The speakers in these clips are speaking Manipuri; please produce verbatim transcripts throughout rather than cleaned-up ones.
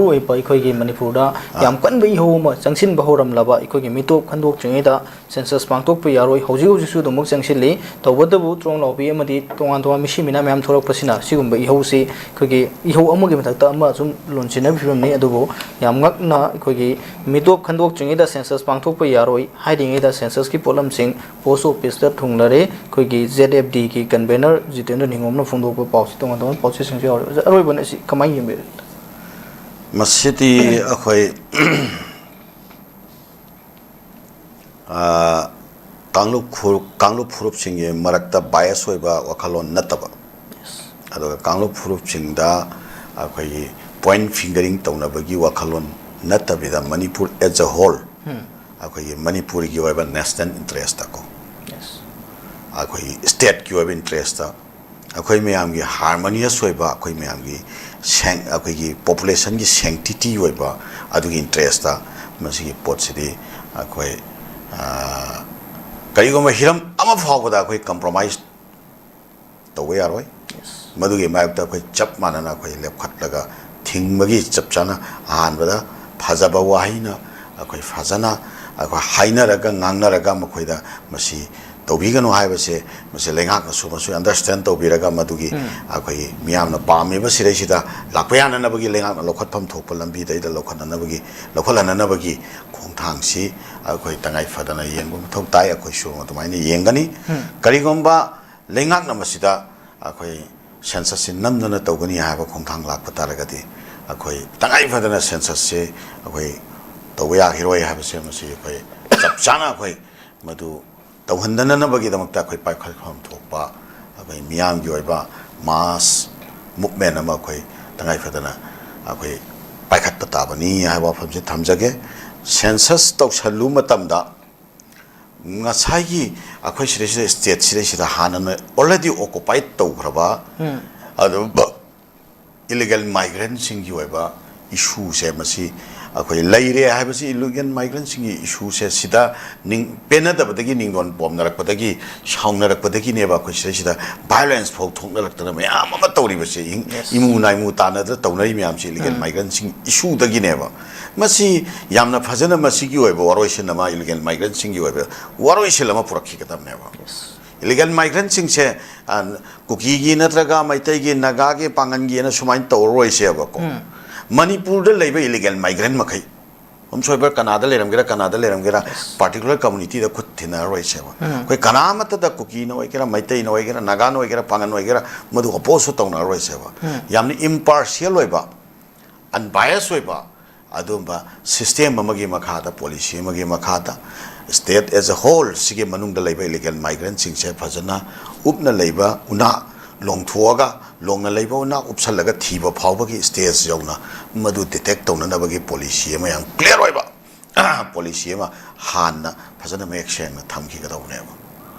ꯑꯣꯏꯕ ꯑꯩꯈꯣꯏꯒꯤ ꯃꯅꯤꯄꯨꯔꯗ ꯌꯥꯝ ꯀꯟꯕ ꯏꯍꯧ ꯑꯃ ꯆꯪꯁꯤꯟꯕ ꯍꯧꯔꯝꯂꯕ ꯑꯩꯈꯣꯏꯒꯤ ꯃꯤꯇꯣꯞ ꯈꯟꯗꯣꯛꯇ꯭ꯔꯤꯉꯩꯗ census ꯄꯥꯡꯊꯣꯛꯄ ꯌꯥꯔꯣꯏ꯫ ꯍꯧꯖꯤꯛ ꯍꯧꯖꯤꯛꯁꯨ ꯑꯗꯨꯃꯛ ꯆꯪꯁꯤꯜꯂꯤ꯫ ꯇꯧꯕꯇꯕꯨ ꯇ꯭ꯔꯣꯡ ꯂꯥꯎꯕꯤ ꯑꯃꯗꯤ ꯇꯣꯉꯥꯟ ꯇꯣꯉꯥꯟꯕ ꯃꯤꯁꯤ ꯃꯤꯅꯥ ꯃꯌꯥꯝ ꯊꯣꯛꯂꯛꯄꯁꯤꯅ ꯁꯤꯒꯨꯝꯕ ꯏꯍꯧꯁꯤ ꯑꯩꯈꯣꯏꯒꯤ ꯏꯍꯧ ꯑꯃꯒꯤ ꯃꯊꯛꯇ ꯑꯃ ꯁꯨꯝ ꯂꯣꯟꯁꯤꯟꯅꯕ ꯐꯤꯕꯝꯅꯤ꯫ ꯑꯗꯨꯕꯨ ꯌꯥꯝ ꯉꯛꯅ ꯑꯩꯈꯣꯏꯒꯤ ꯃꯤꯇꯣꯞ ꯈꯟꯗꯣꯛꯇ꯭ꯔꯤꯉꯩꯗ census ꯄꯥꯡꯊꯣꯛꯄ ꯌꯥꯔꯣꯏ ꯍꯥꯏꯔꯤꯉꯩꯗ censusꯀꯤ ꯄꯣꯠꯂꯝꯁꯤꯡ post officeꯇ ꯊꯨꯡꯂꯔꯦ꯫ ꯑꯩꯈꯣꯏꯒꯤ ZFDꯒꯤ convener ꯖꯤꯇꯦꯟꯗ꯭ꯔ ꯅꯤꯉꯣꯝꯅ ꯐꯣꯡꯗꯣꯛꯄ ꯄꯥꯎꯁꯤ ꯇꯣꯉꯥꯟ ꯇꯣꯉꯥꯟꯕ ꯄꯥꯎꯆꯦꯁꯤꯡꯁꯨ ꯌꯥꯎꯔꯤ꯫ ꯑꯣꯖꯥ, ꯑꯔꯣꯏꯕꯅ ꯑꯁꯤ ꯀꯃꯥꯏꯅ ꯌꯦꯡꯕꯤꯔꯦ? ꯃꯁꯤꯗꯤ ꯑꯩꯈꯣꯏ, ꯑ, ꯀꯥꯡꯂꯨꯞ ꯈꯨ-, ꯀꯥꯡꯂꯨꯞ ꯐꯨꯔꯨꯞꯁꯤꯡꯒꯤ ꯃꯔꯛꯇ bias ꯑꯣꯏꯕ ꯋꯥꯈꯜꯂꯣꯟ ꯅꯠꯇꯕ, ꯑꯗꯨꯒ ꯀꯥꯡꯂꯨꯞ ꯐꯨꯔꯨꯞꯁꯤꯡꯗ ꯑꯩꯈꯣꯏꯒꯤ point fingering ꯇꯧꯅꯕꯒꯤ ꯋꯥꯈꯜꯂꯣꯟ ꯅꯠꯇꯕꯤꯗ, ꯃꯅꯤꯄꯨꯔ as a whole, ꯑꯩꯈꯣꯏꯒꯤ ꯃꯅꯤꯄꯨꯔꯒꯤ ꯑꯣꯏꯕ national interestꯀꯣ, ꯑꯩꯈꯣꯏꯒꯤ stateꯀꯤ ꯑꯣꯏꯕ interest, ꯑꯩꯈꯣꯏ ꯃꯌꯥꯝꯒꯤ harmonious ꯑꯣꯏꯕ, ꯑꯩꯈꯣꯏ ꯃꯌꯥꯝꯒꯤ ꯁꯦꯡ-, ꯑꯩꯈꯣꯏꯒꯤ populationꯒꯤ sanctity ꯑꯣꯏꯕ, ꯑꯗꯨꯒꯤ interestꯇ ꯃꯁꯤꯒꯤ ꯄꯣꯠꯁꯤꯗꯤ ꯑꯩꯈꯣꯏ, ꯑ, ꯀꯔꯤꯒꯨꯝꯕ ꯍꯤꯔꯝ ꯑꯃ ꯐꯥꯎꯕꯗ ꯑꯩꯈꯣꯏ compromise ꯇꯧꯕ ꯌꯥꯔꯣꯏ꯫ ꯃꯗꯨꯒꯤ ꯃꯥꯌꯣꯛꯇ ꯑꯩꯈꯣꯏ ꯆꯞ ꯃꯥꯟꯅꯅ ꯑꯩꯈꯣꯏ ꯂꯦꯞꯈꯠꯂꯒ ꯊꯤꯡꯕꯒꯤ ꯆꯞ ꯆꯥꯅ ꯑꯍꯥꯟꯕꯗ ꯐꯖꯕ ꯋꯥꯍꯩꯅ ꯑꯩꯈꯣꯏ ꯐꯖꯅ ꯑꯩꯈꯣꯏ ꯍꯥꯏꯅꯔꯒ ꯉꯥꯡꯅꯔꯒ ꯃꯈꯣꯏꯗ ꯃꯁꯤ ꯇꯧꯕꯤꯒꯅꯨ ꯍꯥꯏꯕꯁꯦ, ꯃꯁꯤ ꯂꯩꯉꯥꯛꯅꯁꯨ ꯃꯁꯤ understand ꯇꯧꯕꯤꯔꯒ ꯃꯗꯨꯒꯤ ꯑꯩꯈꯣꯏꯒꯤ ꯃꯤꯌꯥꯝꯅ ꯄꯥꯝꯃꯤꯕ ꯁꯤꯗꯩꯁꯤꯗ ꯂꯥꯛꯄ ꯌꯥꯅꯅꯕꯒꯤ ꯂꯩꯉꯥꯛꯅ ꯂꯧꯈꯠꯐꯝ ꯊꯣꯛꯄ ꯂꯝꯕꯤꯗꯩꯗ ꯂꯧꯈꯠꯅꯅꯕꯒꯤ, ꯂꯧꯈꯠꯍꯟꯅꯅꯕꯒꯤ ꯈꯣꯡꯊꯥꯡꯁꯤ ꯑꯩꯈꯣꯏ ꯇꯉꯥꯏ ꯐꯗꯅ ꯌꯦꯡꯕ ꯃꯊꯧ ꯇꯥꯏ꯫ ꯑꯩꯈꯣꯏꯁꯨ ꯑꯗꯨꯃꯥꯏꯅ ꯌꯦꯡꯒꯅꯤ꯫ ꯀꯔꯤꯒꯨꯝꯕ ꯂꯩꯉꯥꯛꯅ ꯃꯁꯤꯗ ꯑꯩꯈꯣꯏ censusꯁꯤ ꯅꯝꯗꯅ ꯇꯧꯒꯅꯤ ꯍꯥꯏꯕ ꯈꯣꯡꯊꯥꯡ ꯂꯥꯛꯄ ꯇꯥꯔꯒꯗꯤ, ꯑꯩꯈꯣꯏ ꯇꯉꯥꯏ ꯐꯗꯅ censusꯁꯤ ꯑꯩꯈꯣꯏ ꯇꯧꯕ ꯌꯥꯈꯤꯔꯣꯏ ꯍꯥꯏꯕꯁꯦ ꯃꯁꯤ ꯑꯩꯈꯣꯏ ꯆꯞ ꯆꯥꯅ ꯑꯩꯈꯣꯏ ꯃꯗꯨ ꯇꯧꯍꯟꯗꯅꯅꯕꯒꯤꯗꯃꯛꯇ ꯑꯩꯈꯣꯏ ꯄꯥꯏꯈꯠꯐꯝ ꯊꯣꯛꯄ ꯑꯩꯈꯣꯏ ꯃꯤꯌꯥꯝꯒꯤ ꯑꯣꯏꯕ mass movement ꯑꯃ ꯑꯩꯈꯣꯏ ꯇꯉꯥꯏ ꯐꯗꯅ ꯑꯩꯈꯣꯏ ꯄꯥꯏꯈꯠꯄ ꯇꯥꯕꯅꯤ ꯍꯥꯏꯕ ꯋꯥꯐꯝꯁꯤ ꯊꯝꯖꯒꯦ꯫ Census ꯇꯧꯁꯜꯂꯨ ꯃꯇꯝꯗ ꯉꯁꯥꯏꯒꯤ ꯑꯩꯈꯣꯏ ꯁꯤꯗꯩꯁꯤꯗ, state ꯁꯤꯗꯩꯁꯤꯗ ꯍꯥꯟꯅꯅ already occupied ꯇꯧꯈ꯭ꯔꯕ, ꯑꯗꯨꯝ illegal migrantꯁꯤꯡꯒꯤ ꯑꯣꯏꯕ issueꯁꯦ ꯃꯁꯤ ꯑꯩꯈꯣꯏ ꯂꯩꯔꯦ ꯍꯥꯏꯕꯁꯤ ꯏꯂꯤꯒꯦꯜ ꯃꯥꯏꯒ꯭ꯔꯦꯟꯁꯤꯡꯒꯤ ꯏꯁꯨꯁꯦ ꯁꯤꯗ ꯄꯦꯟꯅꯗꯕꯗꯒꯤ, ꯅꯤꯡꯗꯣꯟ ꯄꯣꯝꯅꯔꯛꯄꯗꯒꯤ, ꯁꯥꯎꯅꯔꯛꯄꯗꯒꯤ ꯅꯦꯕ ꯑꯩꯈꯣꯏ ꯁꯤꯗꯩꯁꯤꯗ ꯚꯥꯏꯑꯣꯂꯦꯟꯁ ꯐꯥꯎ ꯊꯣꯛꯅꯔꯛꯇꯅ ꯃꯌꯥꯝ ꯑꯃ ꯇꯧꯔꯤꯕꯁꯦ꯫ ꯏꯃꯨ ꯅꯥꯏꯃꯨ ꯇꯥꯟꯅꯗꯅ ꯇꯧꯅꯔꯤ ꯃꯌꯥꯝꯁꯦ ꯏꯂꯤꯒꯦꯜ ꯃꯥꯏꯒ꯭ꯔꯦꯟꯁꯤꯡ ꯏꯁꯨꯗꯒꯤꯅꯦꯕ꯫ ꯃꯁꯤ ꯌꯥꯝꯅ ꯐꯖꯅ ꯃꯁꯤꯒꯤ ꯑꯣꯏꯕ ꯋꯥꯔꯣꯏꯁꯤꯟ ꯑꯃ, ꯏꯂꯤꯒꯦꯜ ꯃꯥꯏꯒ꯭ꯔꯦꯟꯁꯤꯡꯒꯤ ꯑꯣꯏꯕ ꯋꯥꯔꯣꯏꯁꯤꯟ ꯑꯃ ꯄꯨꯔꯛꯈꯤꯒꯗꯕꯅꯦꯕ꯫ ꯏꯂꯤꯒꯦꯜ ꯃꯥꯏꯒ꯭ꯔꯦꯟꯁꯤꯡꯁꯦ ꯀꯨꯀꯤꯒꯤ ꯅꯠꯇ꯭ꯔꯒ ꯃꯩꯇꯩꯒꯤ, ꯅꯥꯒꯥꯒꯤ, ꯄꯥꯡꯒꯟꯒꯤ ꯑꯅ ꯁꯨꯃꯥꯏꯅ ꯇꯧꯔꯔꯣꯏꯁꯦꯕꯀꯣ꯫ ꯃꯅꯤꯄꯨꯔꯗ ꯂꯩꯕ ꯏꯂꯤꯒꯦꯜ ꯃꯥꯏꯒ꯭ꯔꯦꯟ ꯃꯈꯩ, ꯍꯣꯝꯁꯣꯏꯕꯔ ꯀꯅꯥꯗ ꯂꯩꯔꯝꯒꯦꯔꯥ, ꯀꯅꯥꯗ ꯂꯩꯔꯝꯒꯦꯔꯥ, ꯄꯥꯔꯇꯤꯀꯨꯂꯔ ꯀꯝꯃꯨꯅꯤꯇꯤꯗ ꯈꯨꯠ ꯊꯤꯟꯅꯔꯔꯣꯏꯁꯦꯕ꯫ ꯑꯩꯈꯣꯏ ꯀꯅꯥ ꯑꯃꯠꯇꯗ, ꯀꯨꯀꯤꯅ ꯑꯣꯏꯒꯦꯔꯥ, ꯃꯩꯇꯩꯅ ꯑꯣꯏꯒꯦꯔꯥ, ꯅꯥꯒꯥꯅ ꯑꯣꯏꯒꯦꯔꯥ, ꯄꯥꯡꯒꯟ ꯑꯣꯏꯒꯦꯔꯥ, ꯃꯗꯨ ꯑꯣꯄꯣꯖꯁꯨ ꯇꯧꯅꯔꯔꯣꯏꯁꯦꯕ꯫ ꯌꯥꯝꯅ ꯏꯝꯄꯥꯔꯁꯤꯌꯦꯜ ꯑꯣꯏꯕ, ꯑꯟꯕꯥꯏꯁ ꯑꯣꯏꯕ ꯑꯗꯨꯒꯨꯝꯕ ꯁꯤꯁꯇꯦꯝ ꯑꯃꯒꯤ ꯃꯈꯥꯗ, ꯄꯣꯂꯤꯁꯤ ꯑꯃꯒꯤ ꯃꯈꯥꯗ, ꯁ꯭ꯇꯦꯠ ꯑꯦꯖ ꯑ ꯍꯣꯜ ꯁꯤꯒꯤ ꯃꯅꯨꯡꯗ ꯂꯩꯕ ꯏꯂꯤꯒꯦꯜ ꯃꯥꯏꯒ꯭ꯔꯦꯟꯁꯤꯡꯁꯦ ꯐꯖꯅ ꯎꯞꯅ ꯂꯩꯕ ꯎꯅꯥ ꯂꯣꯡꯊꯣꯛꯑꯒ, ꯂꯣꯡꯅ ꯂꯩꯕ ꯎꯅꯥ ꯎꯞꯁꯜꯂꯒ ꯊꯤꯕ ꯐꯥꯎꯕꯒꯤ ꯁ꯭ꯇꯦꯖ ꯌꯧꯅ ꯃꯗꯨ ꯗꯤꯇꯦꯛ ꯇꯧꯅꯅꯕꯒꯤ ꯄꯣꯂꯤꯁꯤ ꯑꯃ, ꯌꯥꯝ ꯀ꯭ꯂꯤꯌꯥꯔ ꯑꯣꯏꯕ ꯄꯣꯂꯤꯁꯤ ꯑꯃ ꯍꯥꯟꯅ ꯐꯖꯅ ꯃꯌꯦꯛ ꯁꯦꯡꯅ ꯊꯝꯈꯤꯒꯗꯧꯕꯅꯦꯕ꯫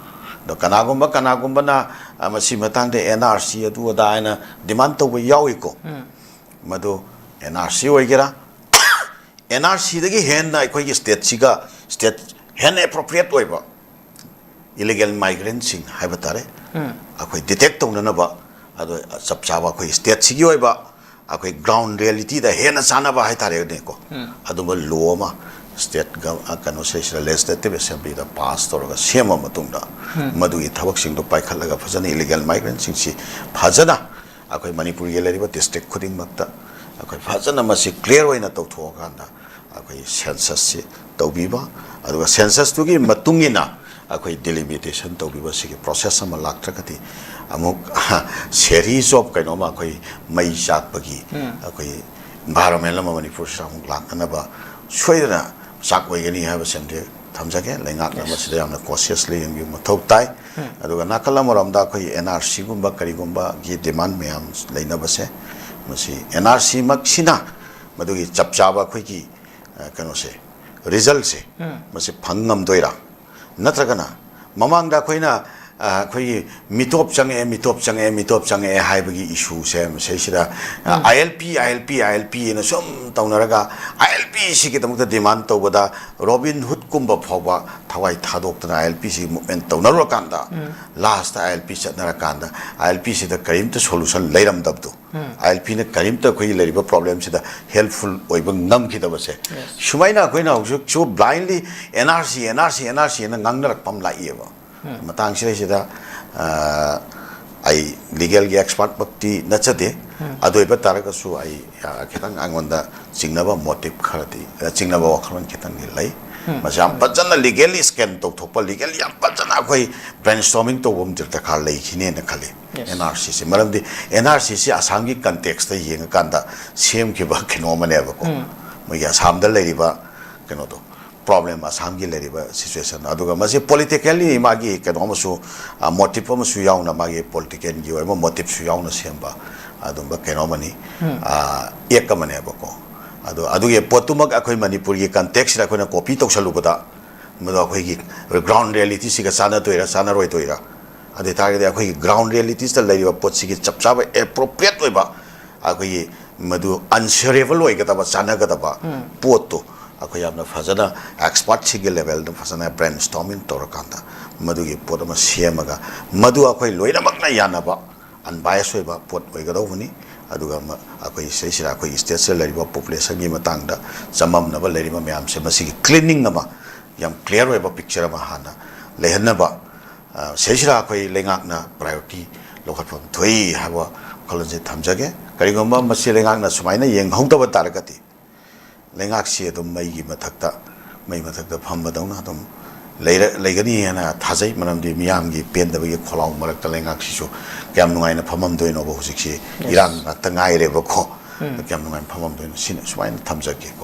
ꯑꯗꯣ ꯀꯅꯥꯒꯨꯝꯕ ꯀꯅꯥꯒꯨꯝꯕꯅ, ꯑ, ꯃꯁꯤ ꯃꯇꯥꯡꯗ ꯑꯦꯟ ꯑꯥꯔ ꯁꯤ ꯑꯗꯨ ꯑꯗꯥ ꯍꯥꯏꯅ ꯗꯤꯃꯥꯟ ꯇꯧꯕ ꯌꯥꯎꯏꯀꯣ꯫ ꯃꯗꯨ ꯑꯦꯟ ꯑꯥꯔ ꯁꯤ ꯑꯣꯏꯒꯦꯔꯥ, ꯑꯦꯟ ꯑꯥꯔ ꯁꯤꯗꯒꯤ ꯍꯦꯟꯅ ꯑꯩꯈꯣꯏꯒꯤ ꯁ꯭ꯇꯦꯠꯁꯤꯒ, ꯁ꯭ꯇꯦꯠ ꯍꯦꯟꯅ ꯑꯦꯄ꯭ꯔꯣꯄ꯭ꯔꯤꯌꯦꯠ ꯑꯣꯏꯕ ꯏꯂꯤꯒꯦꯜ ꯃꯥꯏꯒ꯭ꯔꯦꯟꯁꯤꯡ ꯍꯥꯏꯕ ꯇꯥꯔꯦ, ꯑꯩꯈꯣꯏ ꯗꯤꯇꯦꯛ ꯇꯧꯅꯅꯕ, ꯑꯗꯣ ꯆꯞ ꯆꯥꯕ ꯑꯩꯈꯣꯏ ꯁ꯭ꯇꯦꯠꯁꯤꯒꯤ ꯑꯣꯏꯕ, ꯑꯩꯈꯣꯏ ꯒ꯭ꯔꯥꯎꯟ ꯔꯤꯌꯦꯂꯤꯇꯤꯗ ꯍꯦꯟꯅ ꯆꯥꯟꯅꯕ ꯍꯥꯏꯇꯥꯔꯦꯅꯦꯀꯣ, ꯑꯗꯨꯝꯕ ꯂꯣ ꯑꯃ ꯁ꯭ꯇꯦꯠ ꯒ-, ꯑ, ꯀꯩꯅꯣꯁꯤꯗꯩꯁꯤꯗ ꯂꯦꯖꯤꯁꯂꯦꯇꯤꯚ ꯑꯦꯁꯦꯝꯕ꯭ꯂꯤꯗ ꯄꯥꯁ ꯇꯧꯔꯒ ꯁꯦꯝꯃ ꯃꯇꯨꯡꯗ, ꯃꯗꯨꯒꯤ ꯊꯕꯛꯁꯤꯡꯗꯣ ꯄꯥꯏꯈꯠꯂꯒ ꯐꯖꯅ ꯏꯂꯤꯒꯦꯜ ꯃꯥꯏꯒ꯭ꯔꯦꯟꯁꯤꯡꯁꯤ ꯐꯖꯅ ꯑꯩꯈꯣꯏ ꯃꯅꯤꯄꯨꯔꯒꯤ ꯂꯩꯔꯤꯕ ꯗꯤꯁꯇ꯭ꯔꯤꯛ ꯈꯨꯗꯤꯡꯃꯛꯇ ꯑꯩꯈꯣꯏ ꯐꯖꯅ ꯃꯁꯤ ꯀ꯭ꯂꯤꯌꯥꯔ ꯑꯣꯏꯅ ꯇꯧꯊꯣꯛꯑꯀꯥꯟꯗ, ꯑꯩꯈꯣꯏ ꯁꯦꯟꯁꯁꯁꯤ ꯇꯧꯕꯤꯕ, ꯑꯗꯨꯒ ꯁꯦꯟꯁꯁꯇꯨꯒꯤ ꯃꯇꯨꯡ ꯏꯟꯅ ꯑꯩꯈꯣꯏ ꯗꯤꯂꯤꯃꯤꯇꯦꯁꯟ ꯇꯧꯕꯤꯕ, ꯁꯤꯒꯤ ꯄ꯭ꯔꯣꯁꯦꯁ ꯑꯃ ꯂꯥꯛꯇ꯭ꯔꯒꯗꯤ ꯑꯃꯨꯛ ꯁꯦꯔꯤꯁ ꯑꯣꯐ ꯀꯩꯅꯣꯝꯃ, ꯑꯩꯈꯣꯏ ꯃꯩ ꯆꯥꯛꯄꯒꯤ, ꯑꯩꯈꯣꯏ ꯏꯟꯚꯥꯏꯔꯣꯟꯃꯦꯟ ꯑꯃ ꯃꯅꯤꯄꯨꯔꯁꯤꯗ ꯑꯃꯨꯛ ꯂꯥꯛꯅꯅꯕ ꯁꯣꯏꯗꯅ ꯆꯥꯛ ꯑꯣꯏꯒꯅꯤ ꯍꯥꯏꯕꯁꯤꯃꯗꯤ ꯊꯝꯖꯒꯦ꯫ ꯂꯩꯉꯥꯛꯅ ꯃꯁꯤꯗ ꯌꯥꯝꯅ ꯀꯣꯁꯤꯌꯁꯂꯤ ꯌꯦꯡꯕꯤꯕ ꯃꯊꯧ ꯇꯥꯏ꯫ ꯑꯗꯨꯒ ꯅꯥꯀꯜ ꯑꯃꯔꯣꯝꯗ ꯑꯩꯈꯣꯏ ꯑꯦꯟ ꯑꯥꯔ ꯁꯤꯒꯨꯝꯕ ꯀꯔꯤꯒꯨꯝꯕꯒꯤ ꯗꯤꯃꯥꯟ ꯃꯌꯥꯝ ꯂꯩꯅꯕꯁꯦ, ꯃꯁꯤ ꯑꯦꯟ ꯑꯥꯔ ꯁꯤꯃꯛꯁꯤꯅ ꯃꯗꯨꯒꯤ ꯆꯞ ꯆꯥꯕ ꯑꯩꯈꯣꯏꯒꯤ, ꯑ, ꯀꯩꯅꯣꯁꯦ, ꯔꯤꯖꯜꯁꯦ, ꯃꯁꯤ ꯐꯪ ꯉꯝꯗꯣꯏꯔꯥ? ꯅꯠꯇ꯭ꯔꯒꯅ ꯃꯃꯥꯡꯗ ꯑꯩꯈꯣꯏꯅ ꯑꯩꯈꯣꯏꯒꯤ ꯃꯤꯇꯣꯞ ꯆꯪꯉꯛꯑꯦ, ꯃꯤꯇꯣꯞ ꯆꯪꯉꯛꯑꯦ, ꯃꯤꯇꯣꯞ ꯆꯪꯉꯛꯑꯦ ꯍꯥꯏꯕꯒꯤ ꯏꯁꯨꯁꯦ ꯃꯁꯤꯗꯩꯁꯤꯗ, ꯑꯥꯏ ꯑꯦꯜ ꯄꯤ, ꯑꯥꯏ ꯑꯦꯜ ꯄꯤ, ꯑꯥꯏ ꯑꯦꯜ ꯄꯤ ꯑꯅ ꯁꯨꯝ ꯇꯧꯅꯔꯒ, ꯑꯥꯏ ꯑꯦꯜ ꯄꯤ ꯁꯤꯒꯤꯗꯃꯛꯇ ꯗꯤꯃꯥꯟ ꯇꯧꯕꯗ ꯔꯣꯕꯤꯟ ꯍꯨꯠꯀꯨꯝꯕ ꯐꯥꯎꯕ ꯊꯋꯥꯏ ꯊꯥꯗꯣꯛꯇꯅ ꯑꯥꯏ ꯑꯦꯜ ꯄꯤ ꯁꯤꯒꯤ ꯃꯨꯞꯃꯦꯟ ꯇꯧꯅꯔꯨꯔꯀꯥꯟꯗ, ꯂꯥꯁꯇ ꯑꯥꯏ ꯑꯦꯜ ꯄꯤ ꯆꯠꯅꯔꯀꯥꯟꯗ, ꯑꯥꯏ ꯑꯦꯜ ꯄꯤ ꯁꯤꯗ ꯀꯔꯤꯝꯇ ꯁꯣꯂꯨꯁꯟ ꯂꯩꯔꯝꯗꯕꯗꯣ, ꯑꯥꯏ ꯑꯦꯜ ꯄꯤꯅ ꯀꯔꯤꯝꯇ ꯑꯩꯈꯣꯏꯒꯤ ꯂꯩꯔꯤꯕ ꯄ꯭ꯔꯣꯕ꯭ꯂꯦꯝꯁꯤꯗ ꯍꯦꯜꯞꯐꯨꯜ ꯑꯣꯏꯕ ꯉꯝꯈꯤꯗꯕꯁꯦ, ꯁꯨꯃꯥꯏꯅ ꯑꯩꯈꯣꯏꯅ ꯍꯧꯖꯤꯛꯁꯨ blindly N R C, N R C, N R C ꯑꯅ ꯉꯥꯡꯅꯔꯛꯄ ꯑꯃ ꯂꯥꯛꯏꯑꯕ꯫ ꯃꯇꯥꯡꯁꯤꯗꯩꯁꯤꯗ, ꯑ, ꯑꯩ ꯂꯤꯒꯦꯜꯒꯤ ꯑꯦꯛꯁꯄꯥꯔꯠꯃꯛꯇꯤ ꯅꯠꯆꯗꯦ꯫ ꯑꯗꯨ ꯑꯣꯏꯕ ꯇꯥꯔꯒꯁꯨ ꯑꯩ, ꯑ, ꯈꯤꯇꯪ ꯑꯩꯉꯣꯟꯗ ꯆꯤꯡꯅꯕ ꯃꯣꯇꯤꯞ ꯈꯔꯗꯤ, ꯑ, ꯆꯤꯡꯅꯕ ꯋꯥꯈꯜꯂꯣꯟ ꯈꯤꯇꯪꯗꯤ ꯂꯩ꯫ ꯃꯁꯤ ꯌꯥꯝ ꯐꯖꯅ ꯂꯤꯒꯦꯜꯂꯤ ꯁ꯭ꯀꯦꯟ ꯇꯧꯊꯣꯛꯄ, ꯂꯤꯒꯦꯜ ꯌꯥꯝ ꯐꯖꯅ ꯑꯩꯈꯣꯏ ꯕ꯭ꯔꯦꯟ ꯁ꯭ꯇꯣꯔꯃꯤꯡ ꯇꯧꯕ ꯑꯃꯗꯤ ꯗꯔꯀꯥꯔ ꯂꯩꯈꯤꯅꯦꯅ ꯈꯜꯂꯤ꯫ ꯑꯦꯟ ꯑꯥꯔ ꯁꯤꯁꯦ, ꯃꯔꯝꯗꯤ ꯑꯦꯟ ꯑꯥꯔ ꯁꯤꯁꯤ ꯑꯁꯥꯝꯒꯤ ꯀꯟꯇꯦꯛꯁꯇ ꯌꯦꯡꯉꯀꯥꯟꯗ ꯁꯦꯝꯈꯤꯕ ꯀꯩꯅꯣ ꯑꯃꯅꯦꯕꯀꯣ꯫ ꯃꯣꯏꯒꯤ ꯑꯁꯥꯝꯗ ꯂꯩꯔꯤꯕ ꯀꯩꯅꯣꯗꯣ, ꯄ꯭ꯔꯣꯕ꯭ꯂꯦꯝ, ꯑꯁꯥꯝꯒꯤ ꯂꯩꯔꯤꯕ ꯁꯤꯆꯨꯋꯦꯁꯟ, ꯑꯗꯨꯒ ꯃꯁꯤ ꯄꯣꯂꯤꯇꯤꯀꯦꯜꯂꯤ ꯃꯥꯒꯤ ꯀꯩꯅꯣ ꯑꯃꯁꯨ, ꯃꯣꯇꯤꯞ ꯑꯃꯁꯨ ꯌꯥꯎꯅ, ꯃꯥꯒꯤ ꯄꯣꯂꯤꯇꯤꯀꯦꯜꯒꯤ ꯑꯣꯏꯕ ꯃꯣꯇꯤꯞꯁꯨ ꯌꯥꯎꯅ ꯁꯦꯝꯕ ꯑꯗꯨꯝꯕ ꯀꯩꯅꯣ ꯑꯃꯅꯤ, ꯑꯦꯛ ꯑꯃꯅꯦꯕꯀꯣ꯫ ꯑꯗꯣ ꯑꯗꯨꯒꯤ ꯄꯣꯠꯇꯨꯃꯛ ꯑꯩꯈꯣꯏ ꯃꯅꯤꯄꯨꯔꯒꯤ ꯀꯟꯇꯦꯛꯁꯁꯤꯗ ꯑꯩꯈꯣꯏꯅ ꯀꯣꯄꯤ ꯇꯧꯁꯜꯂꯨꯕꯗ, ꯃꯗꯨ ꯑꯩꯈꯣꯏꯒꯤ ꯒ꯭ꯔꯥꯎꯟ ꯔꯤꯌꯦꯂꯤꯇꯤꯁꯤꯒ ꯆꯥꯟꯅꯗꯣꯏꯔꯥ ꯆꯥꯟꯅꯔꯣꯏꯗꯣꯏꯔꯥ, ꯑꯗꯨ ꯑꯣꯏꯇꯥꯔꯒꯗꯤ ꯑꯩꯈꯣꯏꯒꯤ ꯒ꯭ꯔꯥꯎꯟ ꯔꯤꯌꯦꯂꯤꯇꯤꯁꯇ ꯂꯩꯔꯤꯕ ꯄꯣꯠꯁꯤꯒꯤ ꯆꯞ ꯆꯥꯕ ꯑꯦꯄ꯭ꯔꯣꯄ꯭ꯔꯤꯌꯦꯠ ꯑꯣꯏꯕ ꯑꯩꯈꯣꯏꯒꯤ ꯃꯗꯨ ꯑꯟꯁꯔꯦꯕꯜ ꯑꯣꯏꯒꯗꯕ, ꯆꯥꯟꯅꯒꯗꯕ ꯄꯣꯠꯇꯣ ꯑꯩꯈꯣꯏ ꯌꯥꯝꯅ ꯐꯖꯅ ꯑꯦꯛꯁꯄꯥꯔꯠꯁꯤꯡꯒꯤ ꯂꯦꯚꯦꯜꯗ ꯐꯖꯅ ꯕ꯭ꯔꯦꯟ ꯁ꯭ꯇꯣꯔꯃꯤꯡ ꯇꯧꯔꯀꯥꯟꯗ ꯃꯗꯨꯒꯤ ꯄꯣꯠ ꯑꯃ ꯁꯦꯝꯃꯒ, ꯃꯗꯨ ꯑꯩꯈꯣꯏ ꯂꯣꯏꯅꯃꯛꯅ ꯌꯥꯅꯕ ꯑꯟꯕꯥꯏꯁ ꯑꯣꯏꯕ ꯄꯣꯠ ꯑꯣꯏꯒꯗꯧꯕꯅꯤ꯫ ꯑꯗꯨꯒ ꯃ-, ꯑꯩꯈꯣꯏ ꯁꯤꯗꯩꯁꯤꯗ ꯑꯩꯈꯣꯏꯒꯤ ꯁ꯭ꯇꯦꯠꯁꯤꯗ ꯂꯩꯔꯤꯕ ꯄꯣꯄꯨꯂꯦꯁꯟꯒꯤ ꯃꯇꯥꯡꯗ ꯆꯃꯝꯅꯕ ꯂꯩꯔꯤꯕ ꯃꯌꯥꯝꯁꯦ, ꯃꯁꯤꯒꯤ ꯀ꯭ꯂꯤꯅꯤꯡ ꯑꯃ, ꯌꯥꯝ ꯀ꯭ꯂꯤꯌꯥꯔ ꯑꯣꯏꯕ ꯄꯤꯛꯆꯔ ꯑꯃ ꯍꯥꯟꯅ ꯂꯩꯍꯟꯅꯕ, ꯑ, ꯁꯤꯗꯩꯁꯤꯗ ꯑꯩꯈꯣꯏ ꯂꯩꯉꯥꯛꯅ ꯄ꯭ꯔꯥꯏꯌꯣꯔꯤꯇꯤ ꯂꯧꯈꯠꯐꯝ ꯊꯣꯛꯏ ꯍꯥꯏꯕ ꯋꯥꯈꯜꯂꯣꯟꯁꯦ ꯊꯝꯖꯒꯦ꯫ ꯀꯔꯤꯒꯨꯝꯕ ꯃꯁꯤ ꯂꯩꯉꯥꯛꯅ ꯁꯨꯃꯥꯏꯅ ꯌꯦꯡꯍꯧꯗꯕ ꯇꯥꯔꯒꯗꯤ, ꯂꯩꯉꯥꯛꯁꯤ ꯑꯗꯨꯝ ꯃꯩꯒꯤ ꯃꯊꯛꯇ, ꯃꯩ ꯃꯊꯛꯇ ꯐꯝꯕꯗꯧꯅ ꯑꯗꯨꯝ ꯂꯩꯔ-, ꯂꯩꯒꯅꯤ ꯍꯥꯏꯅ ꯊꯥꯖꯩ꯫ ꯃꯔꯝꯗꯤ ꯃꯤꯌꯥꯝꯒꯤ ꯄꯦꯟꯗꯕꯒꯤ ꯈꯣꯜꯂꯥꯎ ꯃꯔꯛꯇ ꯂꯩꯉꯥꯛꯁꯤꯁꯨ ꯀꯌꯥꯝ ꯅꯨꯡꯉꯥꯏꯅ ꯐꯝꯃꯝꯗꯣꯏꯅꯣꯕ? ꯍꯧꯖꯤꯛꯁꯤ ꯏꯔꯥꯡ ꯉꯥꯛꯇ ꯉꯥꯏꯔꯦꯕꯀꯣ꯫ ꯀꯌꯥꯝ ꯅꯨꯡꯉꯥꯏꯅ ꯐꯝꯃꯝꯗꯣꯏꯅꯣ? ꯁꯤꯅ ꯁꯨꯃꯥꯏꯅ ꯊꯝꯖꯒꯦꯀꯣ꯫